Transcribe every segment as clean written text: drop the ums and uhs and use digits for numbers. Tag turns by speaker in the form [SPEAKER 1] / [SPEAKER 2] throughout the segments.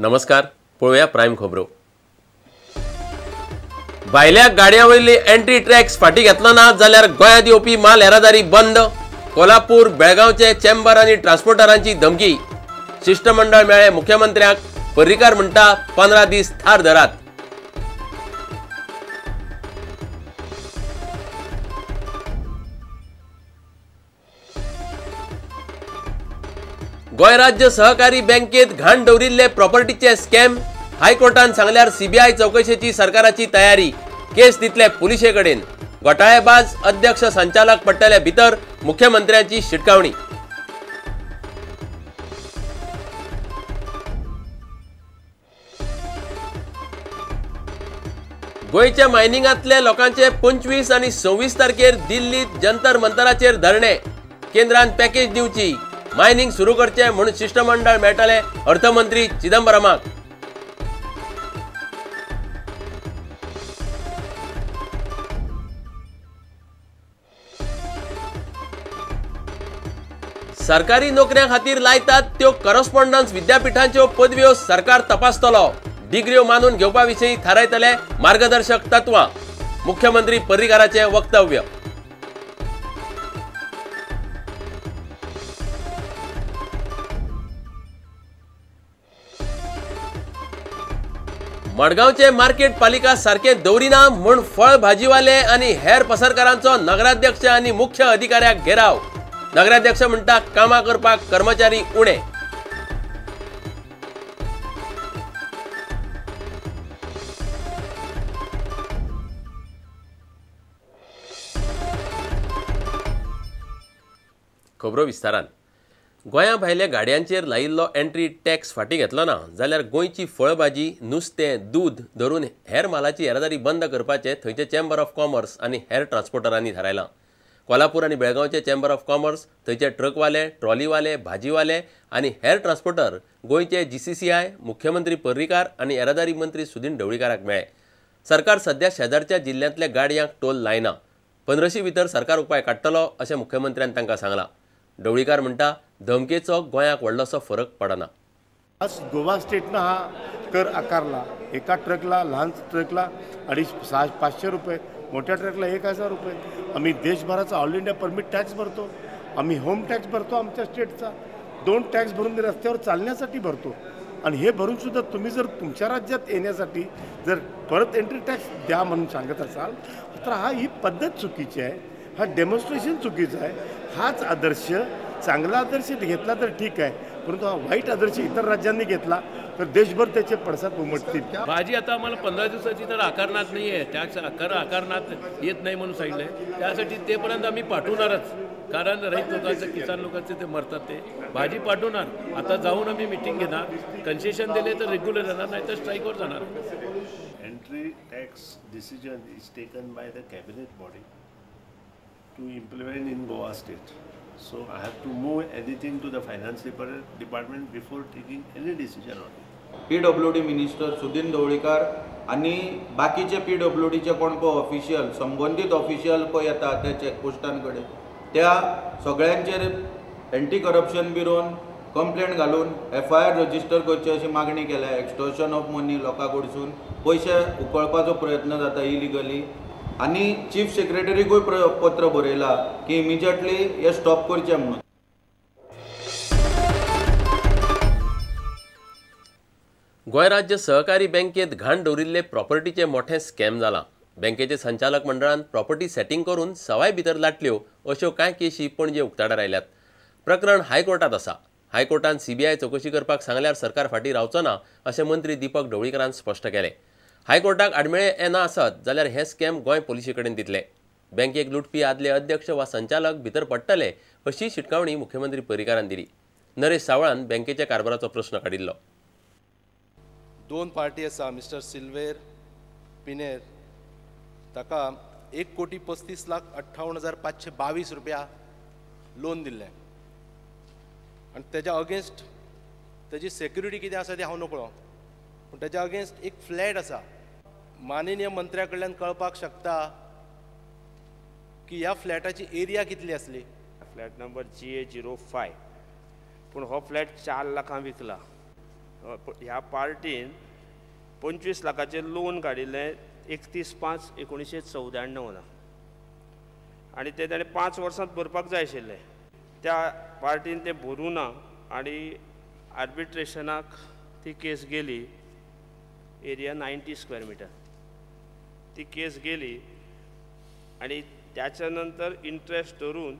[SPEAKER 1] नमस्कार, पळोवया प्रायम खबरो. भायल्या गाडयां वयली एंट्री टॅक्स फाटीं घेतलो ना जाल्यार गोंयांत येवपी माल येरादारी बंद. कोल्हापूर बेळगांवचे चेंबर आनी ट्रान्सपोर्टरांची धमकी. शिष्टमंडळ मेळ्ळें मुख्यमंत्र्यांक. पर्रीकार म्हणटा 15 दीस थार धरात. गोंय राज्य सहकारी बँकेत घाण दवरिल्ले प्रॉपर्टीचे स्कॅम. हायकोर्टान सांगल्यार सीबीआय चवकशेची सरकाराची तयारी. केस दितले पुलिशे कडेन. घोटाळेबाज अध्यक्ष संचालक पडटले भितर. मुख्यमंत्र्यांची शिटकावणी. गोंयच्या मायनिंगांतले लोकांचे 25 आनी 26 तारखेर दिल्लीत जंतर मंतराचेर धरणे. केंद्रान पॅकेज दिवची, मायनिंग सुरू करचे म्हूण शिष्टमंडळ मेळटले अर्थमंत्री चिदंबरमाक. सरकारी नोकऱ्यां खातीर लायतात त्यो करस्पॉन्डन्स विद्यापीठांच्यो पदव्यो सरकार तपासतलो. डिग्र्यो मानून घेवपा विशीं थारायतले मार्गदर्शक तत्वां. मुख्यमंत्री पर्रीकाराचें वक्तव्य. मडगांवचे मार्केट पालिका सारकें दवरिना म्हूण फळ भाजीवाले आनी हेर पसरकारांचो नगराध्यक्ष आनी मुख्य अधिकाऱ्याक घेराव. नगराध्यक्ष म्हणटा कामां करपाक कर्मचारी उणे. खबरो विस्तारान. गोंया भायल्या गाडयांचेर लायिल्लो एंट्री टॅक्स फाटीं घेतलो ना जाल्यार गोंयची फळभाजी, नुस्तें, दूद धरून हेर मालाची येरादारी बंद करपाचें थंयचे चेंबर ऑफ कॉमर्स आनी हेर ट्रान्सपोर्टरांनी थारायलां. कोल्हापूर आनी बेळगांवचे चेंबर ऑफ कॉमर्स, थंयचे ट्रकवाले, ट्रॉलीवाले, भाजीवाले आनी हेर ट्रान्सपोर्टर गोंयचे GCCI, मुख्यमंत्री पर्रीकार आनी येरादारी मंत्री सुदिन ढवळीकाराक मेळ्ळे. सरकार सध्या शेजारच्या जिल्ल्यांतल्या गाडयांक टोल लायना. 15 भितर सरकार उपाय काडटलो अशें मुख्यमंत्र्यान तांकां सांगलां. ढवळीकार म्हणटा धमकेचो गोंयाक व्हडलोसो फरक पडना.
[SPEAKER 2] आज गोवा स्टेटनं हा कर आकारला. एका ट्रकला, लहान ट्रकला 250-500 रुपये, मोठ्या ट्रकला 1000 रुपये. आम्ही देशभराचा ऑल इंडिया परमिट टॅक्स भरतो, आम्ही होम टॅक्स भरतो आमच्या स्टेटचा. 2 टॅक्स भरून रस्त्यावर चालण्यासाठी भरतो. आणि हे भरूनसुद्धा तुम्ही जर तुमच्या राज्यात येण्यासाठी जर परत एंट्री टॅक्स द्या म्हणून सांगत असाल तर हा ही पद्धत चुकीची आहे, हा डेमॉन्स्ट्रेशन चुकीचं आहे. हाच आदर्श, चांगला आदर्श घेतला तर ठीक आहे, परंतु हा वाईट आदर्श इतर राज्यांनी घेतला तर देशभर त्याचे पडसाद उमटतील.
[SPEAKER 3] भाजी आता आम्हाला 15 दिवसाची तर आकारणार नाही आहे, टॅक्स आकारणार येत नाही म्हणून सांगितलं आहे. त्यासाठी तेपर्यंत आम्ही पाठवणारच, कारण रयत लोकांचं, किसान लोकांचे ते मरतात, ते भाजी पाठवणार. आता जाऊन आम्ही मिटिंग घेणार, कन्सेशन दिले तर रेग्युलर जाणार, नाही तर स्ट्राईकवर जाणार.
[SPEAKER 4] Entry tax decision is taken by the cabinet body to implement in Goa state. So I have to move anything to the finance department before taking any decision on it.
[SPEAKER 5] PWD minister Sudin Dhavalikar आनी बाकीचे PWDचे कोण पळय official, संबंदीत official पळय येता त्या चॅकपोस्टां कडेन, त्या सगळ्यांचेर एंटी करप्शन ब्युरोन कंप्लेंट घालून FIR register करची अशी मागणी केल्या. एक्स्टॉर्शन ऑफ मनी, लोकां कडसून पयशे उकळपाचो प्रयत्न जाता इलिगली. आनी चीफ सेक्रेटरीकूय पत्र बरयलां की इमिजिएटली हे स्टॉप करचें म्हणून.
[SPEAKER 1] गोंय राज्य सहकारी बँकेत घाण दवरिल्ले प्रॉपर्टीचें मोठें स्कॅम जालां. बँकेचे संचालक मंडळान प्रॉपर्टी सेटिंग करून सवाय भितर लाटल्यो अश्यो कांय केशी पणजे उक्ताडार आयल्यात. प्रकरण हायकोर्टांत आसा. हायकोर्टान सीबीआय चवकशी करपाक सांगल्यार सरकार फाटीं रावचो ना अशें मंत्री दीपक ढवळीकारान स्पश्ट केलें. हायकोर्टाक आडमेळें येना आसत जाल्यार हें स्कॅम गोंय पुलिशे कडेन दितले. बँकेक लुटपी आदले अध्यक्ष वा संचालक भितर पडटले अशी शिटकावणी मुख्यमंत्री पर्रीकारान दिली. नरेश सावळान बँकेच्या कारभाराचो प्रश्न काडिल्लो.
[SPEAKER 6] 2 पार्टी आसा, मिस्टर सिल्वेर पिनेर ताका 1,35,58,522 रुपया लोन दिल्लें आनी तेज्या अगेन्स्ट तेजी सेक्युरिटी कितें आसा तें हांव नकळो, पूण तेज्या अगेन्स्ट एक फ्लॅट आसा. माननीय मंत्र्या कडल्यान कळपाक शकता की ह्या फ्लॅटाची एरिया कितली आसली.
[SPEAKER 7] फ्लॅट नंबर GA05, पूण हो फ्लॅट 4 लाखां विकला. ह्या पार्टीन 25 लाखाचें लोन काडिल्लें 31/5/1994 आनी तें ताणें 5 वर्सांत भरपाक जाय आशिल्लें. त्या पार्टीन तें भरूं ना आनी आर्बिट्रेशनाक ती केस गेली. एरिया 90 स्क्वेअर मिटर ती केस गेली आनी त्याच्या नंतर इंट्रस्ट धरून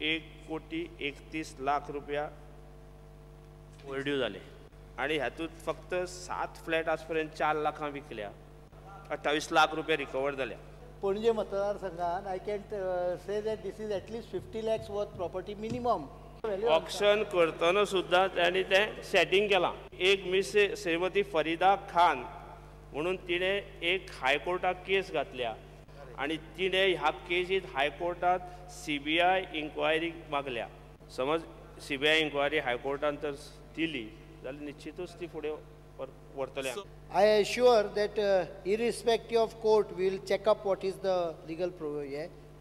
[SPEAKER 7] 1,31,00,000 रुपया ओवरड्यू जाले आनी हातूंत फक्त 7 फ्लॅट आज पर्यंत 4 लाखां विकल्या, 28 लाख रुपया रिकवर जाल्या.
[SPEAKER 8] पणजे मतदारसंघात I can say that this is at least 50 lakhs worth property minimum.
[SPEAKER 7] Auction करतना सुद्दां तांणी तें सेटींग केलां. एक मिस श्रीमती फरीदा खान म्हणून तिणें एक हायकोर्टाक केस घातल्या आनी तिणें ह्या केसीत हायकोर्टात CBI inquiry मागल्या. समज CBI inquiry हायकोर्टान तर दिली जाल्यार निश्चितूच ती फुडें व्हरतले.
[SPEAKER 8] I assure that irrespective of court we will check up what is the legal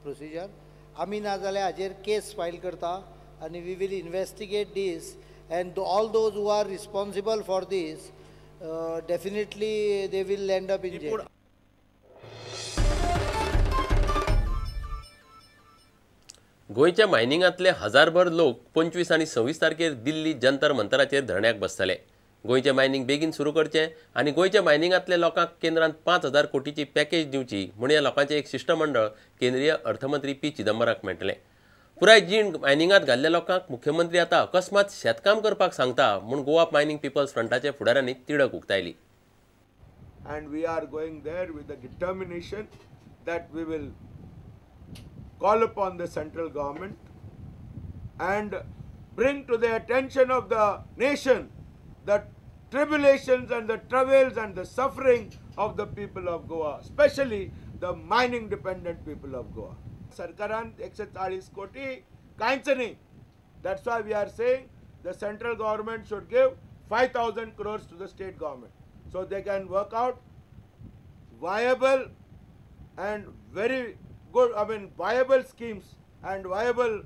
[SPEAKER 8] procedure. आमी ना जाल्यार हाजेर केस फायल करता आनी we will investigate this and all those who are responsible for this definitely they will end up in jail.
[SPEAKER 1] गोंयच्या मायनिंगांतले हजारभर लोक 25 आनी 26 तारखेर दिल्ली जंतर मंतराचेर धरण्याक बसतले. गोंयचें मायनिंग बेगीन सुरू करचें आनी गोंयच्या मायनिंगांतल्या लोकांक केंद्रान 5,000 कोटीची पॅकेज दिवची म्हूण ह्या लोकांचें एक शिश्टमंडळ केंद्रीय अर्थमंत्री पी चिदंबराक मेळटलें. पुराय जीण मायनिंगांत घाल्ल्या लोकांक मुख्यमंत्री आतां अकस्मात शेतकाम करपाक सांगता म्हूण गोवा मायनिंग पिपल्स फ्रंटाच्या फुडाऱ्यांनी तिडक उक्तायली.
[SPEAKER 9] And we are going there with the determination that we will call upon the central government and bring to the attention of the nation the tribulations and the travails and the suffering of the people of Goa, especially the mining dependent people of Goa. Sarkaran 140 koti kainch nahi. That's why we are saying the central government should give 5,000 crores to the state government so they can work out viable and very good, I mean, viable schemes and viable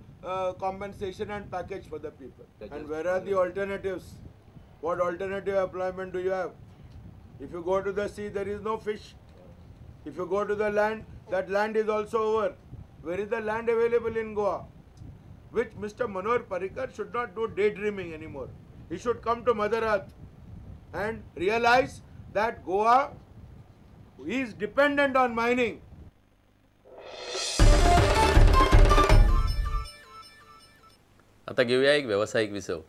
[SPEAKER 9] compensation and package for the people. And where are the alternatives? What alternative employment do you have? If you go to the sea, there is no fish. If you go to the land, that land is also over. Where is the land available in Goa? Which Mr. Manohar Parrikar should not do daydreaming anymore. He should come to Mother Earth and realize that Goa is dependent on mining.
[SPEAKER 1] आता घेऊया एक व्यावसायिक विसव.